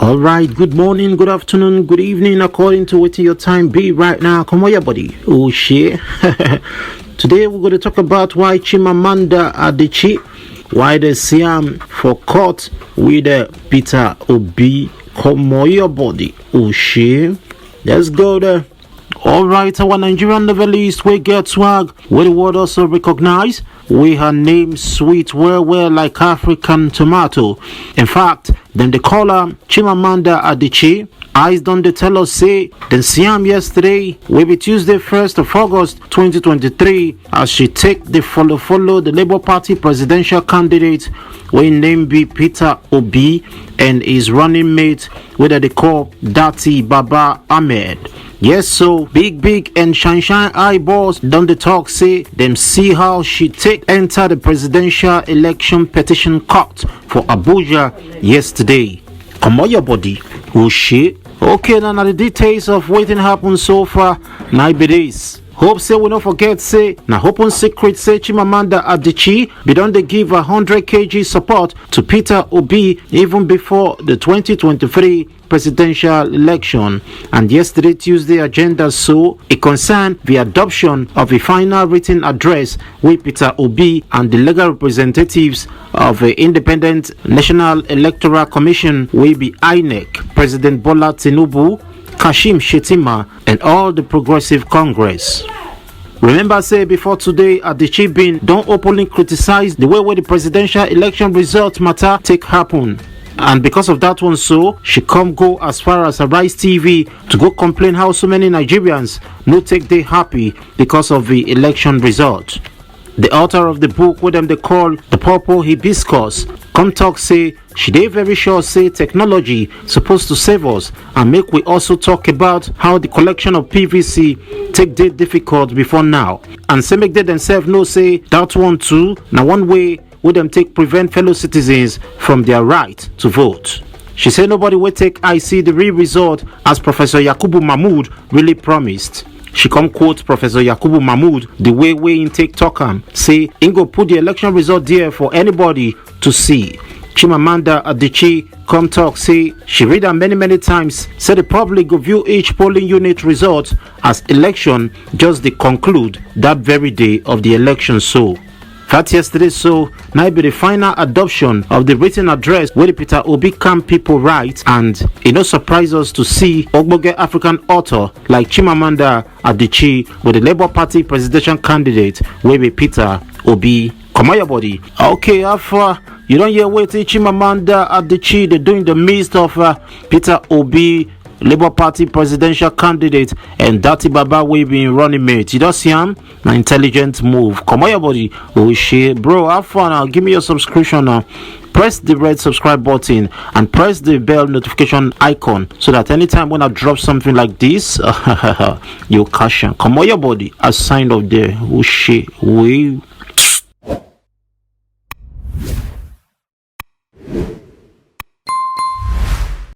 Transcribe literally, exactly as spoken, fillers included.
All right, good morning, good afternoon, good evening, according to wetin your time be right now. Come on, your body. Oh, shit. Today, we're going to talk about why Chimamanda Adichie, why the Siam for court with uh, Peter Obi. Come on, your body. Oh, shit. Let's go there. All right, our Nigerian novelist, we get swag, where the world also recognize. We her name sweet well well like African tomato. In fact, then they call her Chimamanda Adichie. Eyes don dey tell us say dem see am yesterday, wey be Tuesday, first of August twenty twenty-three, as she take dey follow follow the Labour Party presidential candidate wey im name be Peter Obi and his running mate wey dem dey call Dati Baba Ahmed. Yes, so big big and shine shine eyeballs don dey talk say dem see how she take enter the presidential election petition court for Abuja yesterday. Comot your body, oh shit. Okay, now, now the details of wetin happen so far, na be this. Hope say we no forget say na open secret say Chimamanda Adichie bin don dey give a hundred kg support to Peter Obi even before the twenty twenty-three presidential election. And yesterday, Tuesday, agenda so e concern the adoption of a final written address wey Peter Obi and the legal representatives of the Independent National Electoral Commission wey be INEC, President Bola Tinubu, Kashim Shettima, and all the Progressive Congress. Remember say before today, Adichie bin don openly criticize the way wey the presidential election result matter take happen. And because of that one so, she come go as far as Arise T V to go complain how so many Nigerians no take dey happy because of the election result. The author of the book wey dem dey call The Purple Hibiscus come talk say she dey very sure say technology suppose to save us, and make we also talk about how the collection of P V C take dey difficult before now, and say make they themselves know say that one too na one way wey dem take prevent fellow citizens from their right to vote. She say nobody wey take eye see the real result as Professor Yakubu Mahmood really promised. She come quote Professor Yakubu Mahmood the way wey im take talk am, say im go put the election result there for anybody to see. Chimamanda Adichie come talk say she read am many many times, say the public go view each polling unit result as election just dey conclude that very day of the election. So that yesterday so na be the final adoption of the written address wey the Peter Obi camp people write, and e no surprise us to see ogbonge African author like Chimamanda Adichie with the Labour Party presidential candidate wey be Peter Obi. Comot your body. Okay, how far you don hear wetin Chimamanda Adichie dey do in the midst of uh, Peter Obi, Labour Party presidential candidate, and Dati Baba wey be im running mate? You don see am? Na intelligent move. Comot your body. Oh shit, bro, how far now? Give me your subscription now. Press the red subscribe button and press the bell notification icon so that anytime when I drop something like this, you cash am. Comot your body. I signed off there. Oh shit, we.